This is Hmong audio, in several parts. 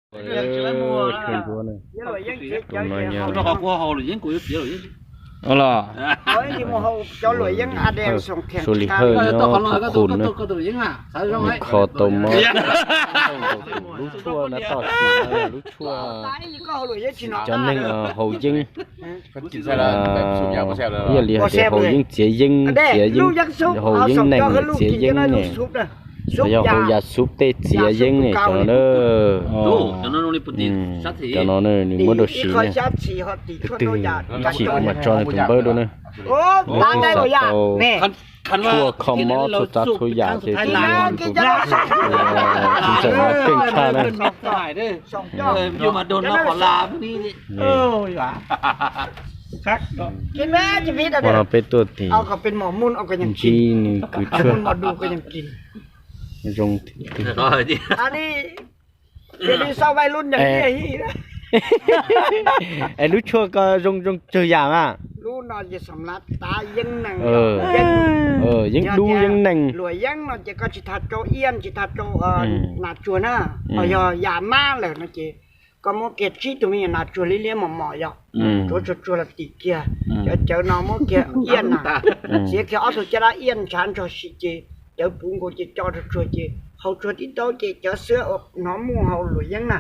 Tus no yog, los, Xu Lis Hawj nyob Khun na, nws kho tau mob, lub tshuaj na, toj sim no lub tshuaj, cov neeg haus yeeb, ib yam li hais tias haus yeeb txiav yeeb, txiav yeeb, haus yeeb nees txiav yeeb ne, los yog haus yas xuv tej txiav yeeb ne, cov no na. Cov no nws muab rau siv na, twg twg ib chim kuv mam tso nws tus npawb dua na. Leej twg xav tau tshuaj kho mob txhua tsav txhua yam ces tus no, tus ntxawm no keej tshaj na. Ua no peb tuaj tim ntsib nws kws tshuaj zoo. Es lub tshuaj ko zoo zoo tsawg yam mas? Yeeb dub yeeb nees. Luam yeeb no ces koj tsis tas rau iaj tsis tas rau nas tsuag na, ho yog yam mab lawm no ces koj muab kiag tsib tug me nyuam nas tsuag liab liab mos mos yom, tsuav tsuag tsuag los tim kiag. Cov cawv no muab kiag iaj na, txiav kiag ob tug caj dab iaj ntshav ntsog sim ces cawv puv nkaus ces co tsuag tsuag ces haus tsuag tib taub ces cov xwb ua hnov muaj hauv luam yeeb na,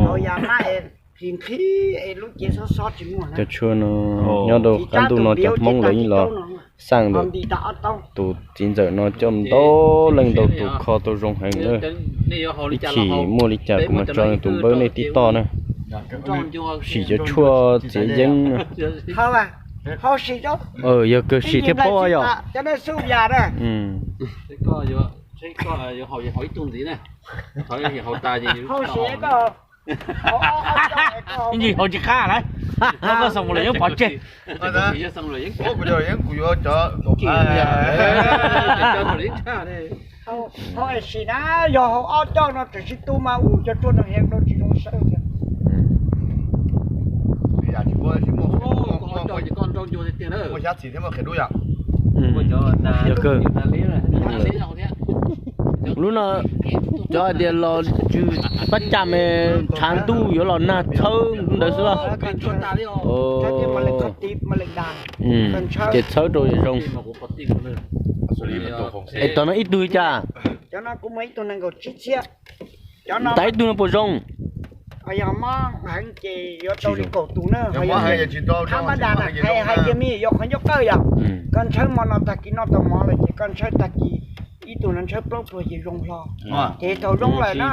haus yam mab es nqhis nqhis es lub cev xob xob tsis muaj na. Cov tshuaj no nyob rau qab ntuj no cov Hmoob lawv yeej los xaj ntawm tus txiv ntxawm no coj ntau leej ntau tus kho tau zoo heev na. Ib chim muaj li cas kuv mam tso nws tus npawb nej tib toj na. Sim cov tshuaj txiav yeeb na. Yog kawg sim thiaj paub yom. Ib ntsis haus tsis qab na, koj xoo mus lawm yeeb pov tseg. Sim na, yog haus ob coj no tseem sib tu mas ub cov tshuaj no heev rau tsis zoo sawb tiag. Lub no cov hais tias los tsw pab cam ntshav ntuj yuav los nag txhawb ntawd xwb los. Ces txhawb rau zoo. Es tom no ib tug li cas? Tam ib tug no puas zoo? Yog mob heev ces yuav tau li kaum tus na, ho yog thab mab das na, hais tias me yuav qhov ncauj qawj yom, koj ntshawb hmo no tag kis noj tau mov lawm ces koj ntshawb tag kis ib tug no ntshawb plaub pluag ces zoo hlo. Ces thaum zoo lawm na,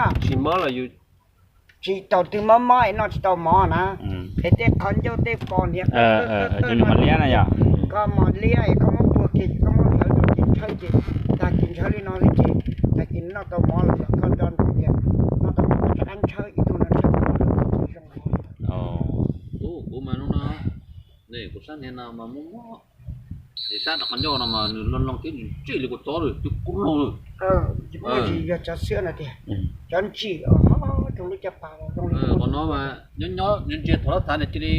tsis thaum twg mob mob es noj tsis tau mov na, es tej qhov ncauj tej pos niam koj mos liab es koj muab puag kiag ces koj muab hlawv rau ces ntshawb ces tag kis ntshawb li no xwb ces tag kis noj tau mov los koj nco ntsoov tias noj tau mov txhob ntshawb ib tug no ntshawb zoo. Kuv mas hnub no kuv sab niag no mas muaj mob, es sab rau qhov ncauj no mas nws loo loo thiab nws ntsij li kua txob lawm, twb kub lug lawm. Yog cov xwb no tiag, cov ntsij rau lub caj pas zoo li qhov no mas nyob nyob ntsia thaum lab thav nws cia li,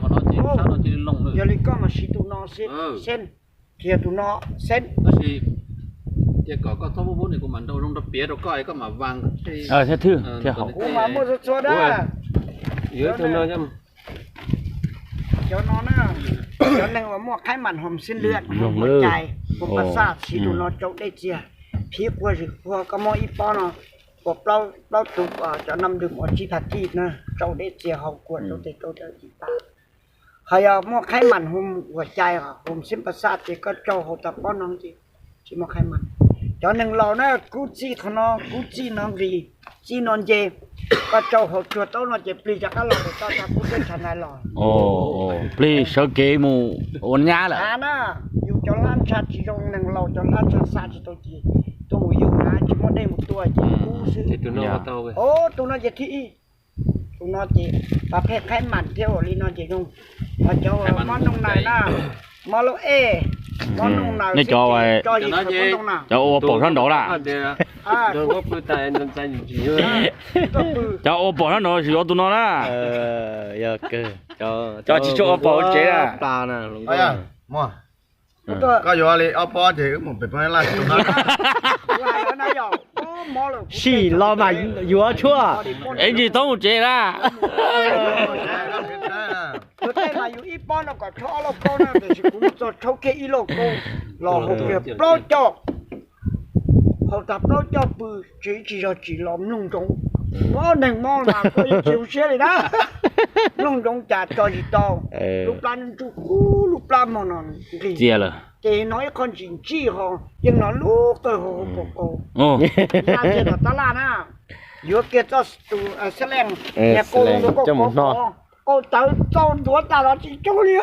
qhov no ces sab no cia li loo lawm. Yog li koj mas siv tus no xwb, xeb, qhia tus no xeb. Tab sis cia kom koj txhob pub pub nws, kuv mam nrau zoo nrau piav rau koj es koj mam vas thiab thwj thiab haus. Kuv mas muaj txhua txhua dab. Cov no na, cov neeg uas muaj khaib mam hom xib lwam, hom huas cai, hom pas xaj, siv tus no tsau dej txias, phiv quag zwm quag, koj muab ib pob no ua plaub tug cov nam dwm uas tsib phav tij na, tsau dej txias haus kuam rau tes rau taw tsis tas. Ho yog muaj khaib mam hom huas cai, hom xib pas xaj ces koj tsau haus tau pob no ces tsis muaj khaib mam. Cov neeg laus na kub txij qhov no, kub txij no nqis, txij no nce, koj tsau haus tsuag taub no ces plig rov qab los tes toj tag kub teb tshav ntais los. Plig sawv kev mus ua nyab lawm. Av na, yus cov hlab ntsha tsis zoo, neeg laus cov hlab ntsha xa tsis tau ces tuaj mus yug na, tsis muaj dej mus tua ces kub xwb. Tus no ces thib ib. Tus no ces pas phej khaib mam thiab ua li no ces zoo. Ho cov mob noog naws na, mob lub ej, mob noog naws, nej cov cov ua paum sab nraud lawm, cov ua paum sab nraud tsis yuav tus no na. Cov tsis tshua ua paum tsev na. Koj yuav li ob pob ces wb mus pem poj laj tsis tau na. Sim los mas yuav tshuaj. Es tsis tau mus tsev na. Tus tej mas yus ib pob no kom tshuab ob lauj kaub no, tiam sis kuv mus txog tshuab kiag ib lauj kaub los haus kiag plaub coj. Haus tag plaub coj pw, tsis tsis zog tsis los mloog ntsoov. Ob neeg mob mas koj yeej tsis zoo siab li na. Mloog ntsoov cas tso tsis tau. Lub plab ntsuj kub, lub plab mo no nqis. Ces hnov ib qho ntsim ntsij ho, yeej hnov lub qawg ho pom qau. Tab laj na, yuav kiag txoj tus xab leej, qau tawv txaus ntuav tas los tsis coob li.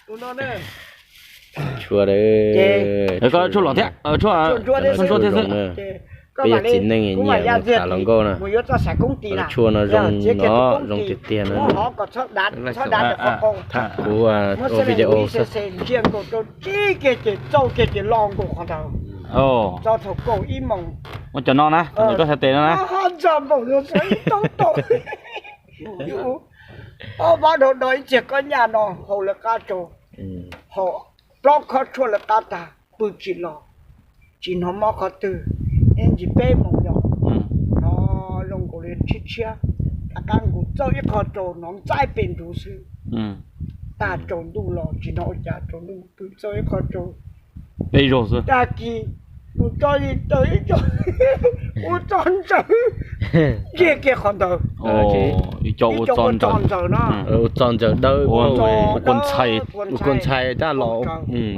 Tus no ne, tshuaj los thiab, tshuaj thiab xwb. Peb yog txiv neej nyiam mus tham hluas nkauj na. Tshuaj no zoo no, zoo tiag tiag na. Kuv ua video xwb. Ntsia nkaus rau tsib kiag ces txauj kiag ces lo nkaus qhov ntawd. Txog thaum kaum ib moos. Ua cov no na, koj xav tes no na. Ntxog npaum no sawv ib tauv tau. Ob vab dhau do ib txiag kob nyaj no haus lawv qab rau, haus plaub khob tshuaj lawv qab tag pw tsis los, tsis hnov mob qhov twg. Ib ntsis peb moos yom, no zoo nkaus li tshiab tshiab, rov qab nkaus txauj ib qho rau hnov ntxaib pes ntsuv xwb. Tag tsaus ntuj los tsis hnov ua cas, tsaus ntuj pw txauj ib qho rau. Peb zaug xwb. Tag kis mus tso li taws ib co ua txoj ntxawm, ntsiag kiag qhov ntawd. Ib co ua txoj ntxawm no, ua txoj ntxawm dawb, ua kua ntxhais, ua kua ntxhais tab los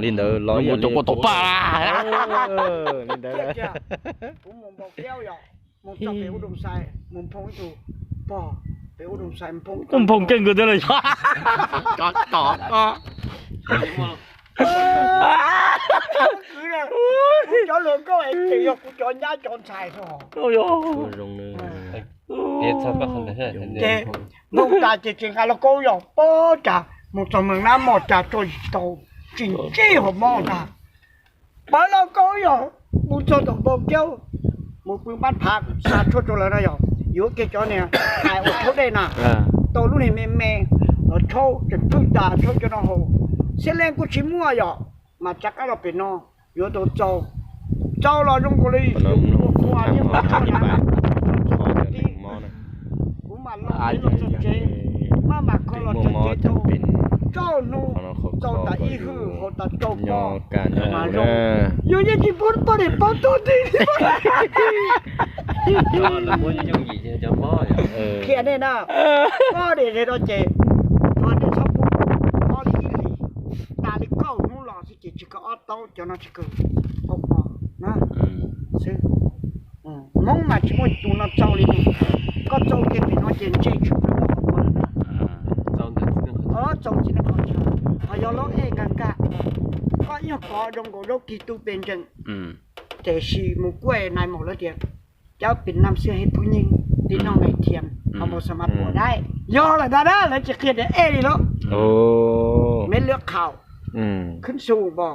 li ntawd los mus cov kua tom paj li ntawd. Kuv mus npau kiab yom, mus txog pem ub doo xais mus nphoo ib tug pog, pem ub doo xais nphoo, kuv nphoo keej kawg thiab los yog. Kuv cov hluas nkauj es ces yog kuv cov nyab cov ntxhais xwb. Ces nphoo tas ces tsis nqa lauj kaub yom, pob cas mus txog mees nab mos cas tso tsis tau, tsis ntsib hauv mob ntag. Pawv lauj kaub yog mus txog tom npau kiab, mus pw mab phav xa tshuaj rau lawv no yog yuav kiag cov niag hais uas tshaub dej na, tau lub niag me me los tshaub tseem pwj tas tshaub cov no haus. Xib leej kuj tsis muaj yom, mas rov qab los pem no yuav tau txaus. Txaus los zoo nkaus li kuv mas los tsev los txog tsev, maj mam kho los txog tsev tau rau hnub, txaus tas ib hwj haus tas rau poj mas zoo. Yus yeej tsis pub poj niam paub tuaj ti. Qhia nej na, poj niam ze no ces tsuas nej txhob pub ob li ib hlis, tas li kaum hnub los xwb ces tsis kawg ob taub, cov no tsis kawg kaum pos na xwb. Hmoob mas tsis muaj tus no txaus li tus. Koj txaus kiag pem no ces ntshe tshwm plaws koj qhov muag lawm na. Txaus txiv neej qhov chaw, ho yog lub ej nkag nkag, koj ib nyuag pov zoo nkaus zaub kis tu pes ntsees, tiam sis mus kuaj nais maum lawv tias cab pem nam xia hej phub nyeej ti noj nais thiam ho mus xa mas puas dai. Yog lawm ntag na, lawv tsis qhia tias ej li lawm. Me lwm qhaum, khwb xu npo,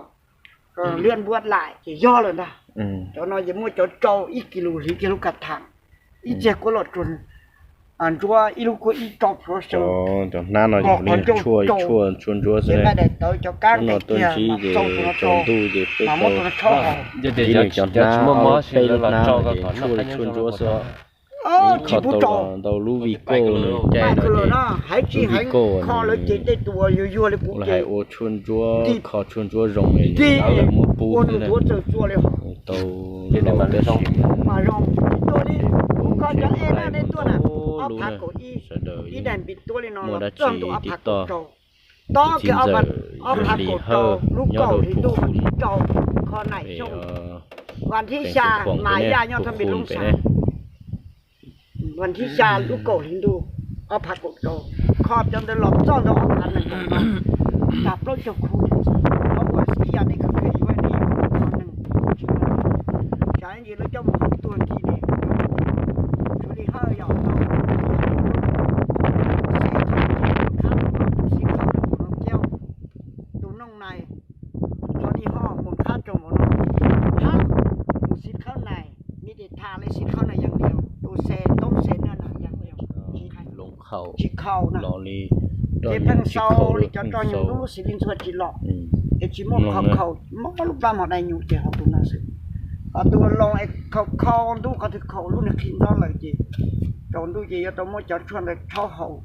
lwm npuab laim ces yog lawm ntag. Cov no ces muaj cov rau ib kis lus hliv kiag lub ka tham, ib txiag kuab los tsuag ntsuab, ib lub kuab ib rau pluav saw, cov hnab no qhov ncauj rau, ces nqaij daim tawv cov kab nqes kiag mas txaus tus no rau, mas muab tus no tshaub haus. Cov hnab peb lub hnab no ces tshuaj ntsuab xwb. Tsis pub rau ntau lub vi koj caij no ces haiv tsis haiv kho lawv ces tej tus uas yuag yuag li kuv ces hais ua tshuaj ntsuab, kho tshuaj ntsuab zoo li nti muab pub ua nws tuav txawm txua li hos. Tau los tab sis mas zoo tuaj li, kuv kho cov ej na nej tuaj na, ob phav kaum ib, ib daim npis tuab li no los txog ntua ob phav kaum rau. Tob kiag ob phav kaum rau lub kaum hli ntuj vas thib rau, kho naim xyoo, vas thib xya mas yaj nyob thaj npis loob xas. Vas thib xya lub kaum hli ntuj ob phav kaum rau, kho cov ntawd los txog ntawm ob phav nees nkaum no, tas plaub caug khu, ob phav xya nej khaws khaws yuav li qhov neeg tsis muaj, tsam ntsis lawv coj mus hauv tuag ntxiv ne. Tsuav li hawj yom, tau xib khawb, tus xib khawb tus no kiag, tus nooj nais, tsuav li hoj mus khab rau mus no, hab, tus xib khawb nais, mi tis tham li xib khawb nais yam lias, tus xes toob xes naj nais yam lias, tsis khaus na, ces pheej xaus li cov roj nyuj lub lub xis li ntxhua tsis los, es tsis muaj khaus khaus mob lub plab mos dai nyuj ces haus tus no xwb. Tus loo es khaus kho ntub qhov twg khaus lub niag qhi ntxob lawm ces tsaus ntuj ces yuav tau muab cov tshuaj ntawd rhaub haus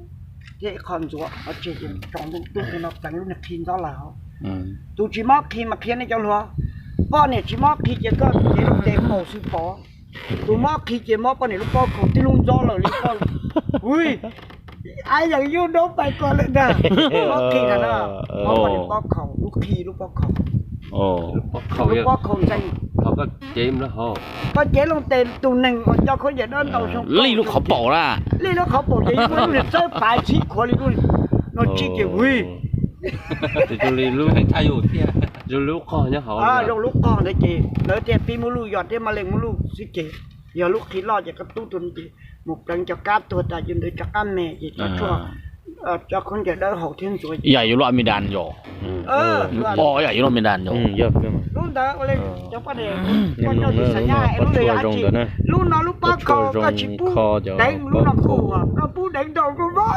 thiab ib qho ntxuav qhov tseg ces tsaus ntuj tub tus no pleev lub niag qhi ntxob lawm hos. Tus tsis mob qhi mas qhia nej cov hluas, poj niam tsis mob qhi ces koj cev lub tes paum xwb pom. Tus mob qhi ces mob poj niam lub pob khaus tib lub ntxob lawm li koj. Ui, ai yam yuj nraub pais ko lawm ntag. Mob qhi ntag na, mob poj niam pob khaus, lub qhi lub pob khaus. Lub pob khaus ntxeev. Koj cev loo tes tus neeg uas coj khaub ncaws dawb ntaus xyoo li lub qhov paum na, li lub qhov paum ces muab lub niag txawb pav txhib khuav li lub no tsis ces ui. Zoo lub qog nyob hauv, zoo lub qog ntawd ces lawv thiaj pib muab luj yog thiab maj leej muab luj xwb ces yog lub qhi loj ces koj tub tus no ces mus pleev cov kab tuag tas ces ntawd rov qab me ces cov tshuaj, cov khaub ncaws dawb haus thiab ntxuav. Yam yuav luaj me das yom. Yam yuav luaj me das yom. Lub ntawd ua li cov poj niam, poj niam xav nyab es lub ntawd yog dab tsi? Lub no lub pob khaus koj tsis pub deev, lub no kuj koj pub deev nraum nkaus npaum li.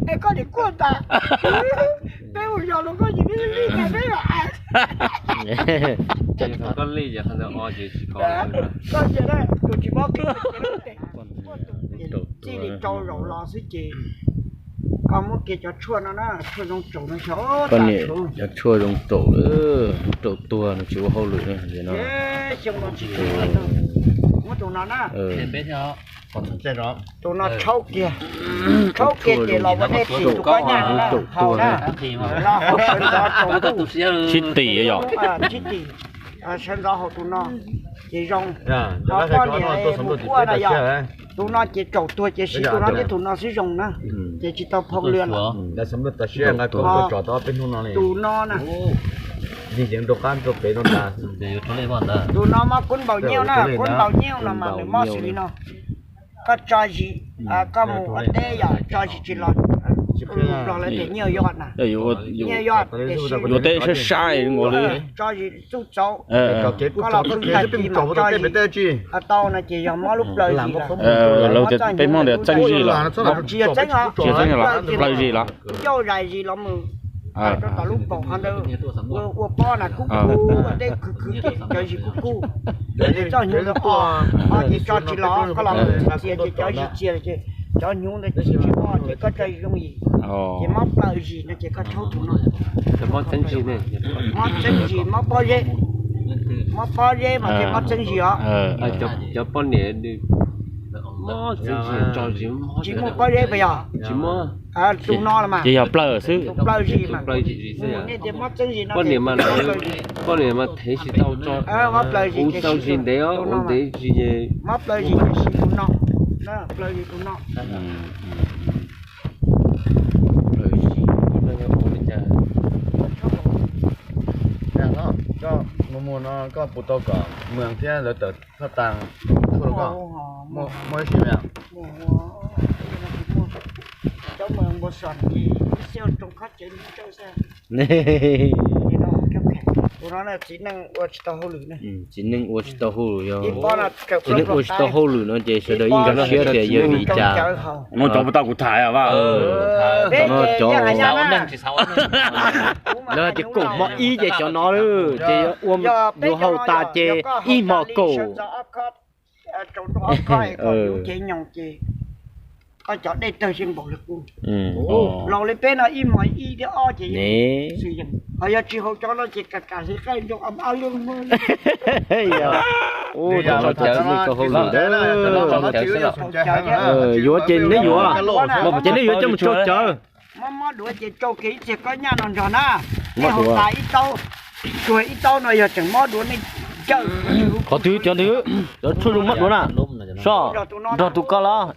Es koj niam kuaj tas, peb mus yos los koj tsis li li tas peb los. Koj li ces qhov ntawd o ces tsis kho. Koj cia tus tsis mob qhi, txij li rau zaum los xwb ces koj muab kiag cov tshuaj no na, tshuaj zoo tsaus no xyov. Koj niam cov tshuaj zoo tsaus, rau tuag no tsis ua hauj lwm no. Xyoo no tsis muab tus no na. Tus no tshaub kiag, tshaub kiag ces los ua dej tim tus pob nyas no haus na. Los haus sawv ntxov tsaus ntuj. Sib tim yom. Sib tim, sawv ntxov haus tus no ces zoo. Ho poj niam mus kuaj no yog tus no ces tsaus tuag ces siv tus no thiab tus no xwb zoo na, ces tsis tau phoo lwm lawm. Tus no na, tus no mob kub npaum nyiaj na, kub npaum nyiaj no mas nws mob xws li no. Koj tso zis, koj mus ua teb yog tso zis tsis los, los lawv tias nyuaj yoj na, nyuaj yoj tiam sis yuav teb saib saib nkaus li, tso zis txuj txaus, koj los txuj tag kis mas tso zis tau no ces yog mob lub plawv zis lawm. Lawv tias peb Hmoob tias txeeb zis los, tsis yog txeeb os, plaws zis los, ncauj zais zis los mus rau tom lub paum qhov ntawd, ua pob na kub kub, ua teb khwv khwv ces cov zis kub kub. Txoj hnyuv ntawd o, o ces tso tsis los, koj los txias ces cov zis txias ces cov hnyuv ntawd tsis o ces koj tso zoo yim, ces mob plaws zis no ces koj tshaub tus no. Mob txeeb zis, mob pob zeb, mob pob zeb mas thiaj mob txeeb zis os. Cov poj niam tsis muaj pob zeb puas yog? Tsis muaj. Tus no los mas ces yog plaws xwb, plaws zis mas. Nej tias mob txeeb zis no, poj niam mas thev tsis tau, mob plaws zis ces siv tus no, mob plaws zis ces siv tus no, plaws zis tus no. Koj mus mus no koj puas tau kom mws thiab lawv tawm thoj tas tshuaj rau koj? Muaj ib sim me? Txiv neej ua tsis tau hauj lwm yog, txiv neej ua tsis tau hauj lwm no ces sawv daws yeej nkag siab tias yog vim li cas. No cov puas tau kuv tham a? Lawv tias kaum mob ib ces cov no ces yuav ua, yuav haus tas ces ib hmo kaum. Koj cov dej tawg xyeej npaum li qub. Laus li peb no ib hmo ib thiab ob ces xwm yees, ho yog tsis haus cov no ces kam kam hli qaij nroo ab ab luj muag. Yuav ces neb yuav, ces neb yuav coj mus tsau cawv. Mob mob duav ces tsau kiag ib txhia kob nyaj no nrog na. Nej haus tas ib taub, tsuag ib taub no yog tseem mob duav nej cawm. Qhov twg cov ntawd, cov tshuaj zoo mob duav na? Soj, nrog tus koj los?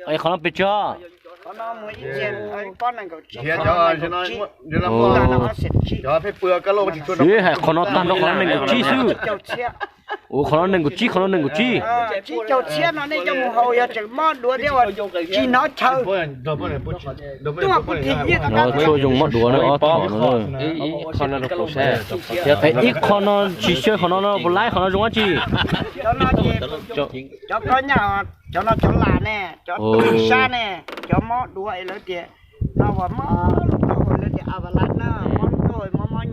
Es qhov no pes tsawg? Hais qhov no tag nrho qhov no nees nkaum tsib xwb. Ua qhov no nees nkaum tsib, qhov no nees nkaum tsib. Tsib caug txhiab no nej coj mus haus yog tseem mob duav thiab ua tsis hnov chaw. Tuaj kuv thim nyiaj tau kab tshuaj zoo mob duav na ob thom no. Ib qho no tsis xyaw qhov no no puas laib, qhov no no zoo dab tsi? Cov kob nyaj, cov no cov lam ne, cov sab ne, cov mob duav es lawv tias no uas mob lub taub hau lawv tias avalanche na, mob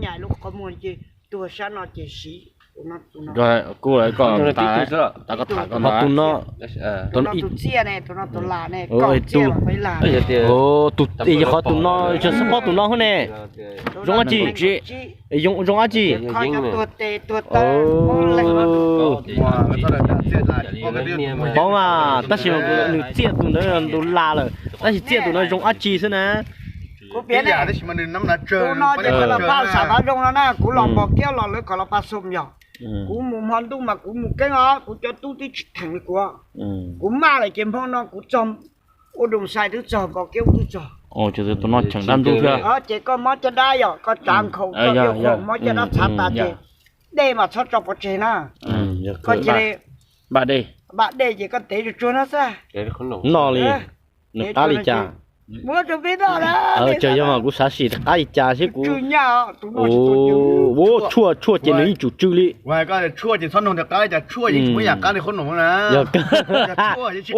Nyam lub qhov muag ces tuag sab no ces siv. Kuv lawv koj tas koj tham koj tus no, tus no tus txiaj ne, tus no tus las ne, koj txiaj los peb las. Tus qhov tus no, tseem xub pob tus no hub ne. Zoo dab tsi? Zoo dab tsi? Paub mas, tab sis nws txiaj tus ntawd tus las lawm, tab sis txiaj tus no zoo dab tsi xwb na. Kuv piav ne, tus no ces Xav Paj xav qhov zoo no na, kuv los npog kiab los lawv kom los pab xum yog. Kuv mus hmo ntuj mas kuv mus keeb os, kuv cov tub twb tsis theem li kuv. Kuv maj lawm ces hmo no kuv txog ua Doos Xais twb txog, npog kiab twb txog. Ces koj mob caj dab yom, koj tsav nkhaus koj ua mob caj dab txhav tas ces dej mas txhob tso pov tseg na. Koj cia li npaj dej ces koj tev tsuag tsuag no xwb. Noj li, nws qab li cas? Muab rau peb noj na. Ces yog mas kuv xav sim qab li cas thiab kuv. Ua tshuaj, tshuaj ces nws yeej tsum tsw li. Tshuaj ces txhob nug tias qab li cas, tshuaj yeej tsis muaj yam qab li qhob noom na. Tab sis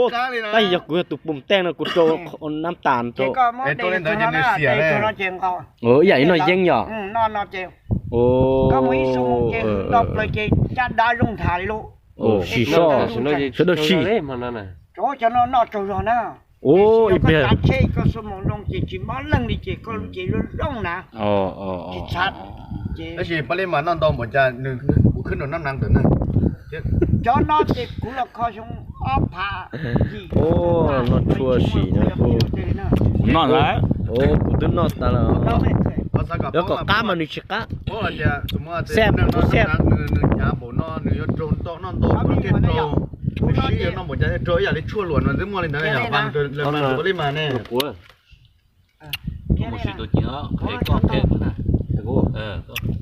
yog kuv yog tus pum tej no kuv rau nab tas rau. Ib yam li noj yeeb yom. Sim soj, sawv daws sim. Ib pliag. Ces tsis mob leej li ces koj lub cev zoo zoo na. Tab sis pab li mas noj ntau npaum cas nws kuv khwb rau nab nas ntawm na. Cov no ces kuv los kho xyoo ob phav yim. Noj tshuaj sim na. Kuv noj lawm. Kuv twb noj tas lawm. Yuav kom qab mas nws tsis qab. Xaj, kuv xaj. Nws hnyav npaum no nws yuav raug noj ntau npaum cas thiaj raug, nws sib yuav noj npaum cas thiaj raug ib yam li tshuaj luam no twb muaj li ntawd yog pab li mas ne. Mus sim tus cev, koj phem na.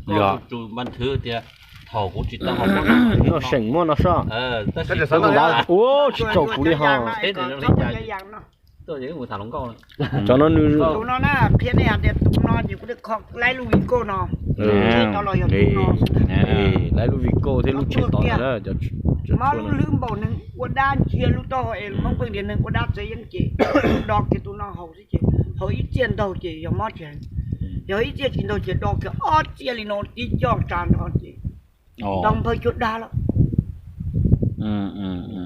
Koj tsu npaj nthwv tias thaum kuv tsis tau haus pob no, noj seem muaj no soj. Ua tsis txaus kuv li ho. Cov no nws, tus no na, qhia nej hais tias tus no ces kuv twb kho laib lub Vigo no. Laib lub Vigo thiab lub tsheb tod ntawd na. Mob lub hlwb npaum neeg ua dab ntsia lub taub hau es Hmoob pheej tias neeg ua dab txawv yeeb ces do kiag tus no haus xwb ces haus ib txiaj ntaug ces yog mob tsev. Yog ib txiaj tsis ntaug ces do kiag ob txiaj li no tib co tsa nrho ces do npawg cuag dab lawm.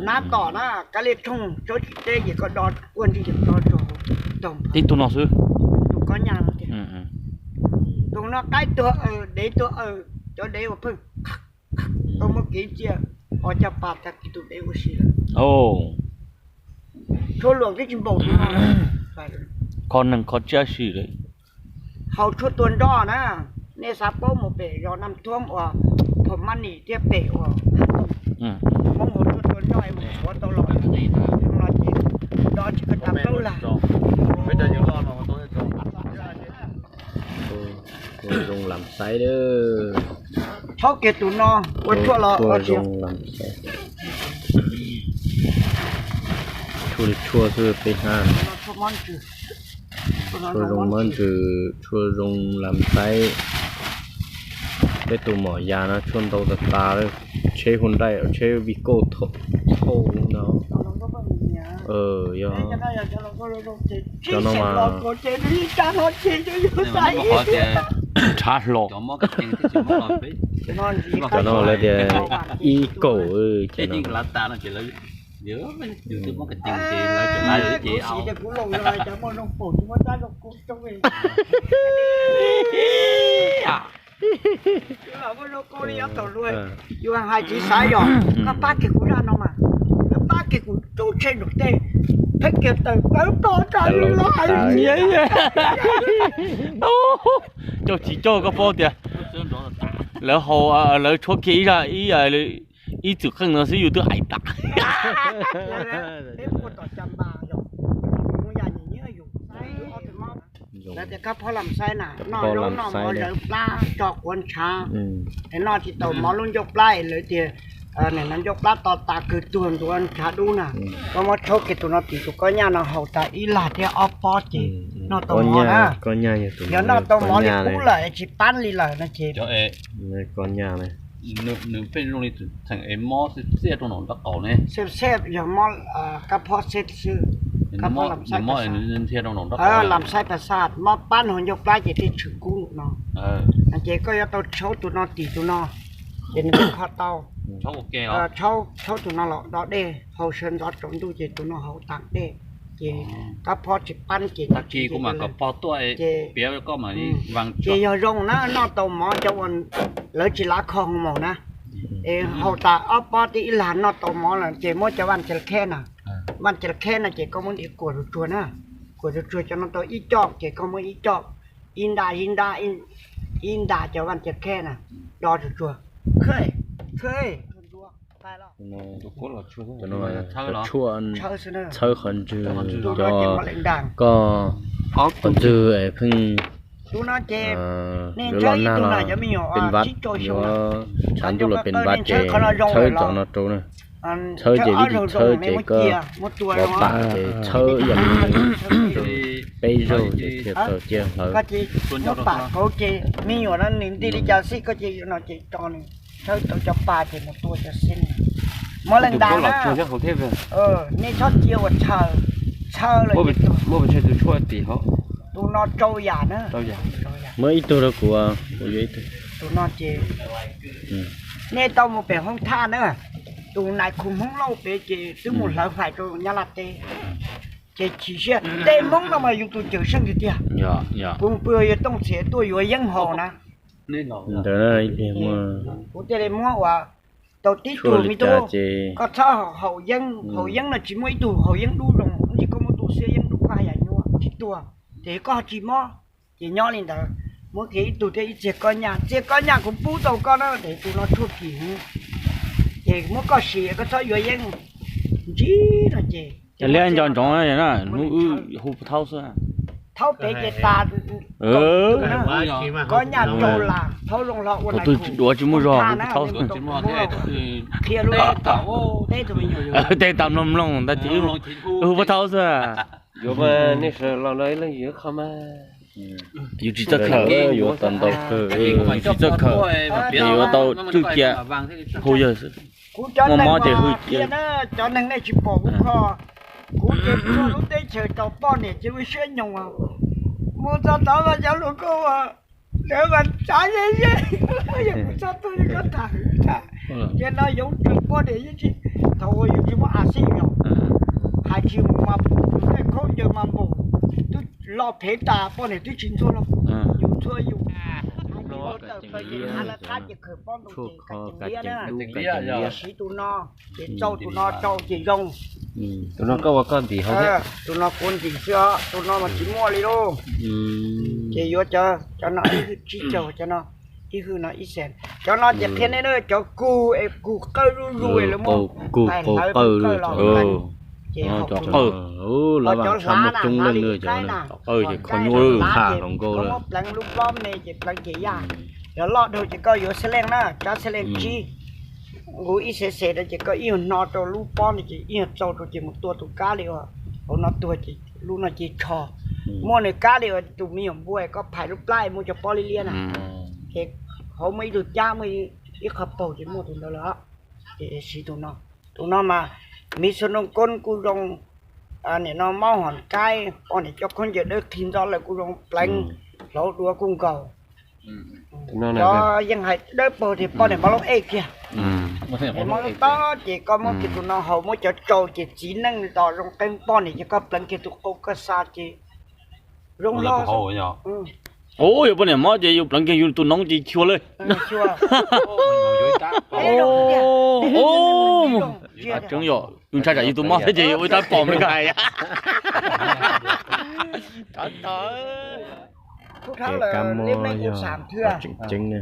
Nab tom na, kav liam tshooj tsob tsis teb ces koj do kuaj ntsig ces do tso tau. Tib tug no xwb. Tus koj nyaj no tiag. Tus no qaib tuag aws, dev tuag aws, cov dev uas pheej tau muab kev cia, ho caj pas tag kis tus dev ua si lawm. Tshuaj luam twb tsis npaum tus no. Kho neeg kho tsiab si lawm. Haus tshuaj tua nroj na, nej xav paub mus pem zos Nam Thuab uas Phom Maj Nim thiab pem uas Hmoob haus tshuaj tua nroj es mus tshuav tau los no ces do tsis kawg tas plaub lag. Tua zoo lam xaiv. Thaub kiag tus no ua tshuaj los tua zoo lam xaiv. Tshuaj li tshuaj xwb peb hab. Tshuaj zoo mob ntsws, tshuaj zoo lam xaiv. Peb tus mom yas no tshuaj ntau tas tas, tsheb Hyundai, tsheb Vigo thauj no. Yog cov no mas nrhav hlo. Cov no lawv tias ib kaum, cov no. Yus hais tsis xav yog koj pab kiag kuv zaj no mas, koj pab kiag kuv rub tsheb nram tej, peb kiag tawm plaws to tas li los hais. Coj tsis coj koj paub tias lawv hau, lawv tshuab kiag ib zaj, ib txwm qeej no xwb yus twb hais tas. Lawv tias kab phob lam saib na, noj zaub noj mov zawv plab tso quav ntshav, es noj tsis tau mov lub ncauj plab es lawv tias nim no ncauj plab to tas kawg tuag ntuav ntshav dub na. Koj muab tshaub kiag tus no tim tus koj nyaj no haus tas ib lag thiab ob pob ces noj tau mov na. Yog noj tau mov li qub lawm es tsis pab li lawm no ces koj nyaj nws pheej zoo li tus theem es mob xiab rau nraum nraub qaum ne. Xiab xiab yog mob kab phob xiab xwb. Koj pab lam saib pas saj, lam saib pas saj mob pab hauv ncauj plab ces thiaj tshwm kub no. Ces koj yuav tau tshaub tus no tim tus no, ces nws kho tau. Tshaub tus no los do dej, haus sawv ntxov tsaus ntuj ces tus no haus tas dej, ces kab phob tsis pab ces tag kis kuv mam kom pog tuaj ces piav rau koj mam li vaa tsua. Ces yog zoo na, noj tau mov cov uas lawv tsis lav kho hoo maum na, es haus tas ob pob tib ib lag noj tau mov lawm ces muab cov vaj cia kheb na. Vaj cia kheb no ces koj muab ntim kuam tsuag tsuag na, kuam tsuag tsuag cov no tau ib coj ces koj muab ib coj, ib nta ib nta, ib nta cov vaj cia kheb na, do tsuag tsuag. Tshuaj, txhawb qhov ntswg, cov koj qhov ntswg es pheej yuav los nag los pes vaj, yuav tshav ntuj los pes vaj ces txhawb cov no rau na. Txhawb ces vib tis txhawb ces koj los pam ces txhawb ib yam li peb zaug ces thiaj tau ciaj hlawv. Txhawb tau cov pa ces mus tua cov xib. Muab leej nta na, nej txhob cia ua tshaw, tshaw lawm. Tus no rau yam na. Muab ib tug rau kuv, kuv yuav ib tug. Tus no ces nej tau mus pem Hoob Thaj na, tus nais khu Hmoob Lauj pem ces twb mus hlawv fais rau Nyab Laj teb. Ces chim siab, tej Hmoob no mas yus tus cawm seej tiag tiag. Kuv pw yog tooj txhiam tuaj yuav yeeb haus na. Ntawd ib pliag muaj, kuv thiaj li muab ua tau tib tug me tub, koj txhob haus yeeb, haus yeeb no tsis muaj ib tug haus yeeb dub zoo, ntsis koj muab tus xwb yeeb dub koj haj yam nyuaj tsis tuag, ces koj tsis mob. Ces nyob li ntawd, muab kiag ib tug thiab ib txiag koj nyaj, txiag koj nyaj kuv pub tau koj na, ces tus no tshuaj kim heev. Ces muab koj sim koj txhob yuav yeeb ntsib no ces. Liab nco ntsoov na, hnub wb hu pub thaub xwb. Thaub pem ces tas, koj nyaj rau las thaub zoo los ua tus duav tsis muaj zog hu pub thaub. Qhia lub teb tus me nyuam, tej tas mloog mloog ntawd ces hu pub thaub xwb. Yuav mas nej sawv los no ib leeg yuav qho mas. Yus tsis txawj khawm, yuav tau ntau kawg, yus tsis txawj khawm, ces yuav tau tswj cia hu yawg xwb. Kuv cov neeg mas qhia na, cov neeg nej tsis pom kuv kho, kuv ces tuaj lub teb chaws tau poj niam ces ua siab nyoos, mus txog tod mas cov hluas nkauj lawv mas tsav ze ze, yog kuv txhob tuaj li koj tham hwv tham. Ces no yoov kawg poj niam yeej tsis, thaum uas yus tsis muaj a xij yog hais tsis mus mas tej khaub ncaws mas npaum twb lo phev tas poj niam twb tsis ntxuag los yus ntxuag yus. Hais tsis tau tawm plaws ces qab lawv qab ces khawm pob ntoo ces kav ceev liab na. Siv tus no ces tsau tus no tsau ces zoo. Tus no koj ua koj ntim hauv thiab. Tus no kuv ntim xwb os, tus no mas tsis muaj li lauj. Ces yuav cov, cov no ib hwj tsib caug, cov no ib hwj no ib xees. Cov no ces qhia nej na, cov kug es kug qawj zuj zus lawv muab kug tais hlawv qawj los pleev. Ces cov qawj, cov hlav na, hlav li qaib na, cov hlav ces koj muab pleev lub plob me ces pleev ces yaj. Yog loj dhau ces koj yuav xab leej na, tsab xab leej tsib nqus ib xees xees rau ces koj ib nyuag hno rau lub pob no ces ib nyuag tsau rau ces mus tua tus kab li uas hauv no tuag ces lub no ces tsho. Muaj nws kab li uas tus me nyuam npua koj phais lub plab muaj cov pob liab liab na, ces hauv muaj ib tug cab muaj ib qho paug ces muaj tus ntawd lawm. Ces siv tus no, tus no mas miv xo noo koob kuj zoo, nim no maub hom kaib, poj niam cov khaub ncaws dawb qhig ntxov lawm kuj zoo pleev, hlauv duav kuj nkaus. Cov yeej hais dawb paug tias poj niam mov lub ej kiag, mov lub tob ces koj muab kiag tus no haus muab cov tsau ces txiv neej tos zoo qeeb, poj niam ces koj pleev kiag tus qau koj xa ces zoo los. Yog poj niam mob ces yus pleev kiag yus tus noob ces chua li. Tseeb yom, yus ntshai tsam yus tus mob thiab ces ua ib rab pom li koj hais. Ces kab mob yog tseem ceeb na.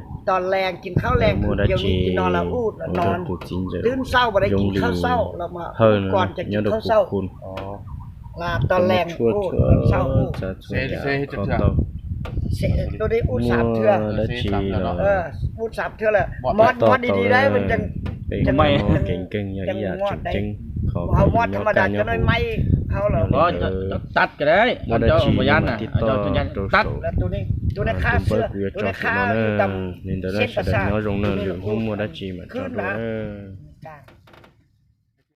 Muaj dab tsi rau tus txiv ntxawm Yooj Lwm Hawj no nyob rau kuv khun. Muaj tshuaj txhua txhua yam kho tau. Muaj dab tsi los to tau, peb kab mob kev nkeeg yog ib yam tseem ceeb, qhov koj yuav nyob kaj nyob huv. Yog li ntawd muaj dab tsi mas tij toj rau saum tus npawb kuv yuav tso saum no na. Li ntawd na sawv daws nyob zoo na, lwm hnub muaj dab tsi mam tso rau na.